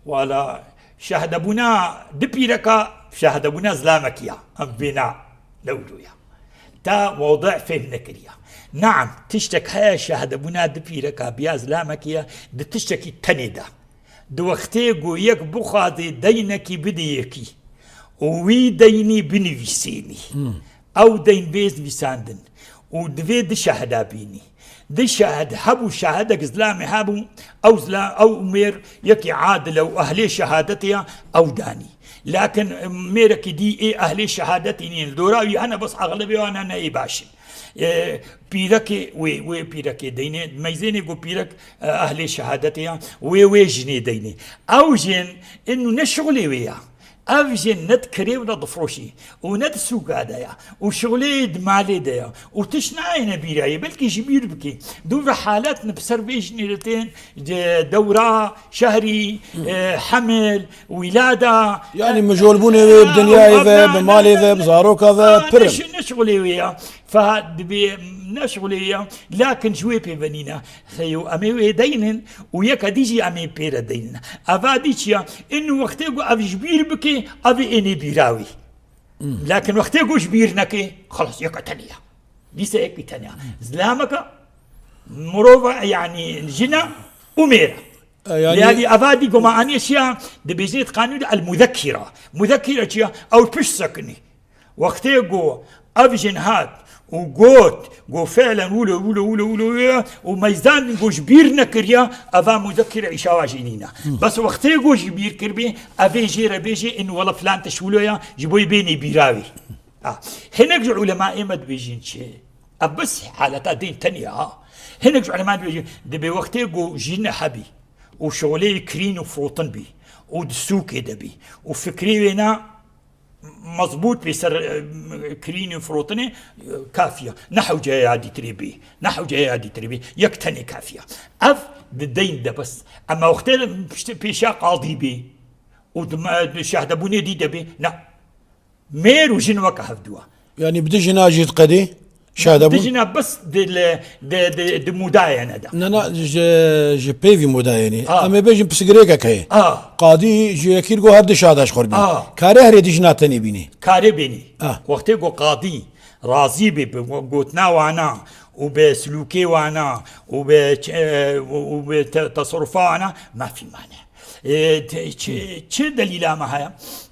wala, şehdebûna di pîreka, şehdebûna zilamekî ya. Em vêna lewlo ya. Ta mewdi fêm nekiriya. Naam, tiştek heye şehdebûna di pîreka biya zilamekî ya, di tiştekî tenê de. Di wextê ku yek bixwazê deynekî bidê yekî û wî deynî binivîsênî. Ew deyn bê nivîsandin û divê di şehda bînî. Di şehd hebû, şehedek zilamê hebû, ew zila-, ew mêr yekî adil e û ehlê şehadetê ya, ew danî. Lakin mêrekî dî ê ehlê şehadetê nîn. Li dora wî hene, bes exlebê wan hene ê baş in. E, pîrekê wê, wê pîrekê deynê, meyzênê ku pîrek, e, ehlê şehadetê ya, wê, wê jinê deynê. Ew jin, inu ne şixulê wê ya. Ev jin ne di kirê wina difroşî û ne di sûka de ya û şixulê di malê de ya û tişt nayêne bîra yê, belkî ji bîr bikê. Dû ve halet ni bi ser vê jinê de tên, de-, dewra, şehrî, e, hemil, wîlada. Yani mijolbûnê wê bi dinyayê ve, bi malê ve, bi zaroka ve, pir in. Ne şi-, ne şixulê wê ya. Fa dibê ne şixulê ya. Lakin ji wê pê ve nîne. Xeyo, em ê wê deynin û yeka dî jî em ê pê re deynin. Eva dî çi ya? Inu wextê ku ev ji bîr bike, ev ê ênê bîra wî. Lakin wextê ku ji bîr neke, xelas, yeka tenê ya. Dîse yekî tenê ya. Zilameke mirova, yani jina û mêr e. E, yani Lê eva dî ku me aniye çi ya? Dibêjin di qanûn de el muzekîra. Muzekîra çi ya? Ew pişt sekinî. Wextê ku ev jin hat û got, ku fi'len wilo, wilo, wilo, wilo, wilo, û meyzan ku ji bîr nekiriya, eva muzekîra îşawa jî nîne. Bes wextê ku ji bîr kiribê, ev ê jê re bêjê, in wela filan tişt wilo ya, ji bo yê bênê bîra wî. Ha. Hinek ji ulemayê me dibêjin çi? Ev bes haleta din tenê ha. Hinek ji ulema dibêjin, dibê wextê ku jin hebî û şoleyê kirîn û firotin bî û di sûkê de bî û fikrê wê ne mezbût bî ser, e, kirîn û firotinê, e, kafiya. Ne hewce ya dîtirê bî. Ne hewce ya dîtirê bî. Yek tenê kafiya. Ev di deyn de bes. Ema wextê piştî pêşiya qadî bî û di me-, di şehdebûnê dî de bî. Ne. Mêr û jin weke hevdû e. Yani bi di jina jî diqedî şehdebûn? Di jina bes di, di, di, di mûdayene de. Na, na, ji, ji pêvî mûdayenê. A. Em ê bêjin pisigirêkek heye. A. Qadî ji yekî go her di şahda ji xwe bî. A. Kare herê di jina tenê bînî. Kare bînî. A. Wextê go qadî razî bê bi gotina wana û bi silûkê wana û bi ç-, û, û bi te-, teserufa wana, mafî mane. E, te-, çi, çi delîla me heye?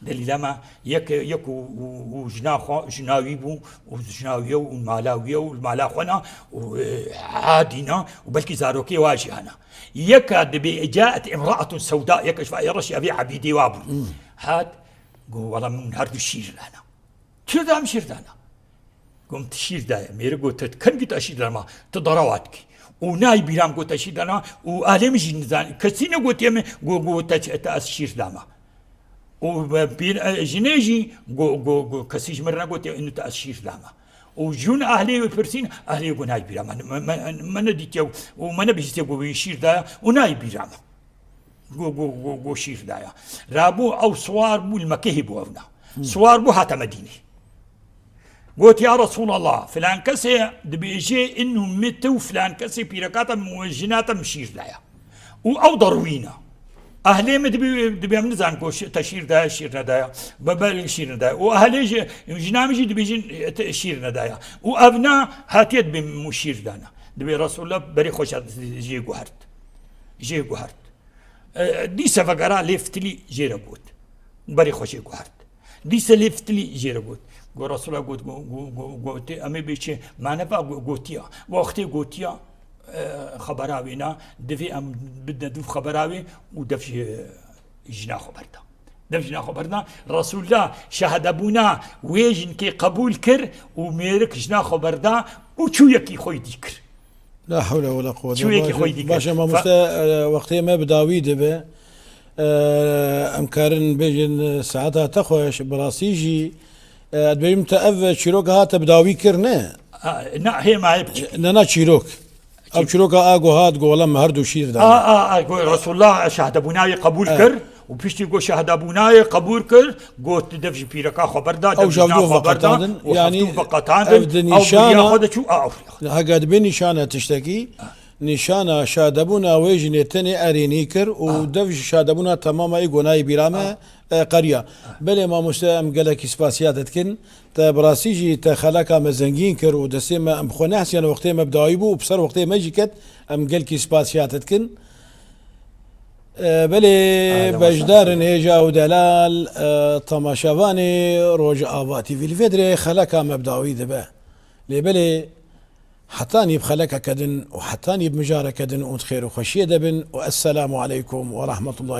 Delîla me yek, yek û, û, û jina xwe, jina wî bû, û jina wî ye û mala wî ye û mala xwe na, û, e, adî na, û belkî zarokê wa jî hene. Yeka dibê caet imraetun sewda, yek ji va ê reşî evê ebîdê wa bû. Hat, got, wela min her du şîr dana. Tu dam şîr dana. Gom tu şîr daye. Mêrik got, tu kengî te şîr dama, tu darawa dikî. Û nayê bîra min got te şîr dana, û alê min jî nizan, kesî negotiye min, got, got te, te ez şîr dama. Û pîr, e, jinê jî got, got, got, kesî ji min re negotiye, inu te ez şîr dama. Û jûn ahlê wê pirsîn, ahlê got nayê bîra min, me, me, me nedîtiye û me nebihîstiye got wî şîr daya û nayê bîra min. Go, go, go, go şîr daya. Rabû ew siwar bû, li Mekehê bû evna. Siwar bû, hate Medînê. Got, ya Resûlallah, filan kesê dibêjê, inu min tu û filan kesê pîreka te min û jina te min şîr daya. Û ew derwîna. Ahlê min dibê, dibê em nizan ku şi-, te şîr daya, şîr nedaya. Be-, belê şîr nedaya. Û ahlê jî, jina min jî dibêjin, e, te şîr nedaya. Û evna hatiye dibê min şîr dana. Dibê Resûlullah berê xwe jê guhert. Jê guhert. E, dîse vegera lê fitilî jê re got. Berê xwe jê guhert. Dîse lê fitilî jê re got. Go Resulullah got, go, go, go, gotê, em ê bê çi? Maneva go-, gotiya. Wextê gotiya, e, xebera wê na, divê em bidine dûv xebera wê û dev ji jina xwe berda. Dev jina xwe berda. Resulullah şehedebûna wê jinkê qebûl kir û mêrik jina xwe berda û çû yekî xwe yî dî kir. La hewle we la quwwete. Çûyekî xwe dike. Baş e, mamoste, e, wextê me bi dawî dibe. E, em karin bêjin, e, saeta te xweş, bi rastî jî, e, dibêjim te ev çîroka hate bi dawî kir, ne? A, na, hê ma hê biçûk. Ne, na çîrok. Ev çîroka a go hat, go wela me her du şîr da. A, a, a, go Resulullah şehedebûna wê qebûl kir. Û piştî ku şehedebûnayê qebûl kir, got, dev ji pîreka xwe berda, dev ji jina xwe berda û heftû veqetandin. Yanî ev di nîşana xwe de çû, a, ew. Heke dibê nîşana tiştekî, nîşana şehedebûna wê jinê tenê erênî kir û dev ji şehedebûna temama ê gonayê bîra me, e, qeriya. Belê mamoste, em gelekî spasiya te dikin. Te bi rastî jî te xeleka me zengîn kir û destê me, em xwe nehsiyan wextê me bi dawî bû û bi ser wextê me jî ket, em gelkî spasiya te dikin. E, belê, beşdarin hêja û delal, e, temaşevanê Rojava T V, li vê dirê xeleka me bi dawî dibe. Lê belê, hetanî bi xelekeke din û hetanî bi mijareke din û di xêr û xweşiyê de bin û esselamu aleykum we rahmetullahi